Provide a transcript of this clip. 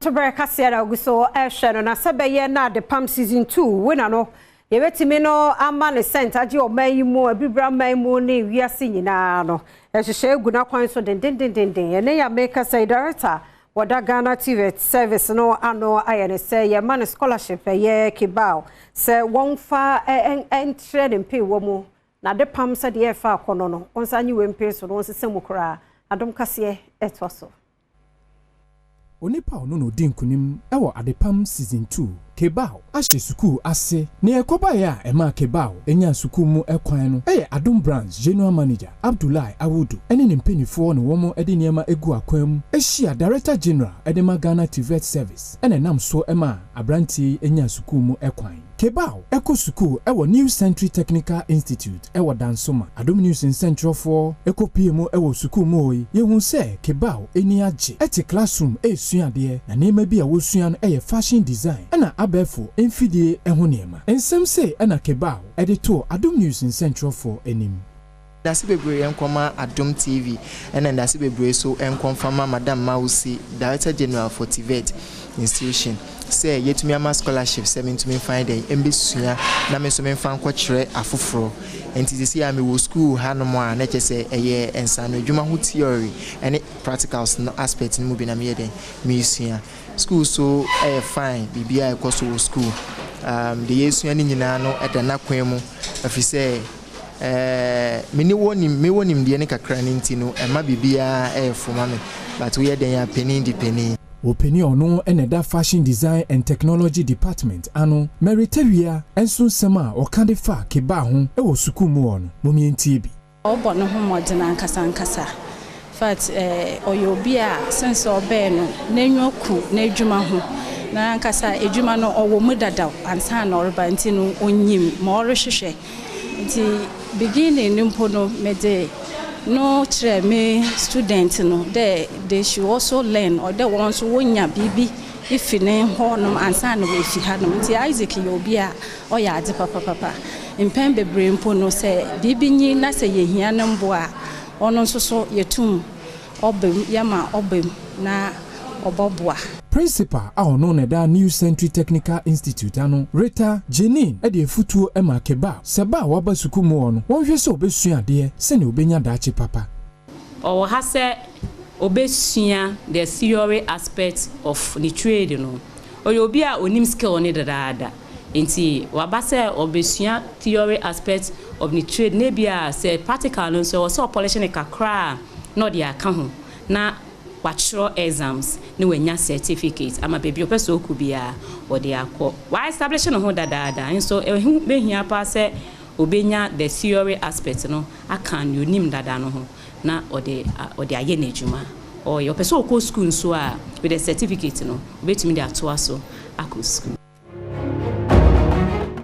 Toberɛ kaseɛ na ogu so ɛhwɛ no na sɛ bɛyɛ na Adepam season 2 wina no yɛbɛtumi no ama ne sɛnt agye ɔman yi mu, abibra man mu ne wiase nyinaa no, ɛhyehyɛ egu n'akwan so dendendenden. Ɛne yɛ ameka sɛ director wɔda Ghana TVET Service no ano ayɛ ne sɛ yɛma no scholarship, ɛyɛ Kibao, sɛ wɔmfa ɛnkyerɛ ne mpee wɔ mu na adepam sɛdeɛ ɛfa akɔnɔ no, wɔnsa nye wɔ mpee so no wɔnsesa mu koraa. Adom kaseɛ ɛtoa so. Onipa a ɔno na odi nkunim wɔ Adepam season 2, Kebao, ahyɛ sukuu ase. Nea ɛkɔbaeɛ a ɛmaa Kebao nyaa sukuu mu kwan no yɛ Adom Branch General Manager Abdullahi Awudu ne ne mpanimfoɔ na wɔn de nneɛma egu akwan mu ahyia Director General de ma Ghana TVET Service na ɛnam so maa aberanteɛ yi nyaa sukuu mu kwan. Kebao kɔ sukuu wɔ New Century Technical Institute wɔ Dansoma. Adom News nsɛntwerɛfoɔ kɔpie mu wɔ sukuu mu hɔ yi, yɛhu sɛ Kebao ani agye te classroom resua adeɛ, na nneɛma bi a wɔsua no yɛ fashion design ɛna abɛɛfo mfidie ho nneɛma. Nsɛm sei ɛna Kebao de too Adom News nsɛntwerɛfoɔ anim. Ndase bebree nkɔma Adom TV, ɛna ndase bebree so nkɔmfama Madam Mawusi, Director General for TVET institution, sɛ yɛtumi ama scholarship sɛ mentumi mfa dɛn mbɛsua na me nso memfa nkɔkyerɛ afoforɔ. Nti sisi a mewɔ school hanom a, na kyerɛ sɛ ɛyɛ nsano adwuma ho theory ɛne practicals no aspect no mu bi na meyɛ dɛn meresua. School so ɛyɛ fine, biribiara ɛkɔ so wɔ school. Deɛ yɛsua no nyinaa no ɛda n'akwan mu, ɛfiri sɛ mene wɔ nim mewɔ nimdeɛ ne kakra no nti no, ɛma biribiara ɛyɛ fo ma me, but woyɛ dɛn a, panin di panin. Ɔpanin a ɔno na ɛda Fashion Design and Technology Department ano, Mary Tewia, nso nsɛm a ɔka de fa Kebaa ho wɔ sukuu mu hɔ no, momientie bi. Ɔbɔ ne ho mmɔden ankasa ankasa. Fact, ɔyɛ obi a since ɔbɛɛ no n'enyiwa ku n'adwuma ho, na ankasa adwuma no ɔwɔ mu dadaw ansa na ɔreba, nti no onyim ma ɔrehwehwɛ. Nti beginning no mpo no, mede no kyerɛ me student no dɛ they should also learn, ɔdɛ wɔn nso wonya biribi ifi ne hɔ nom ansa na wɔafi hanom. Nti Isaac yɛ obi a ɔyɛ adze papapapa. Mpɛn bebree mpo no, sɛ biribi nyi na sɛ yɛhia no mboa a, ɔno nso so yɛtum ɔbɛm, yɛma ɔbɛm na ɔbɔboa. Principal a ɔno na ɛda New Century Technical Institute ano, Rita Jenin, de afutuo ma Kebao sɛ ba a waba sukuu mu hɔ no, wɔnhwɛ sɛ ɔbɛsua adeɛ sɛnea ɔbɛnya daakye papa. Ɔwɔ ha sɛ obɛsua the theory aspect of ne trade no. Ɔyɛ obi a onim skill ne dadaada, nti waba sɛ ɔbɛsua theory aspect of ne trade, na ebi a sɛ practical no nso ɛwɔ sɛ ɔpolish ne kakra a, na ɔde aka ho na watwerɛ exams na wanya certificate ama baabi ɔpɛ sɛ ɔkɔ biara ɔde akɔ. Wa establish ne ho dadaada nso, ɛho bɛhia paa sɛ obɛnya the theory aspect no aka nea onim dada no ho na ɔde ayɛ n'adwuma. Ɔyɛ ɔpɛ sɛ ɔkɔ school nso a, with the certificate no, obɛtumi de atoa so akɔ school.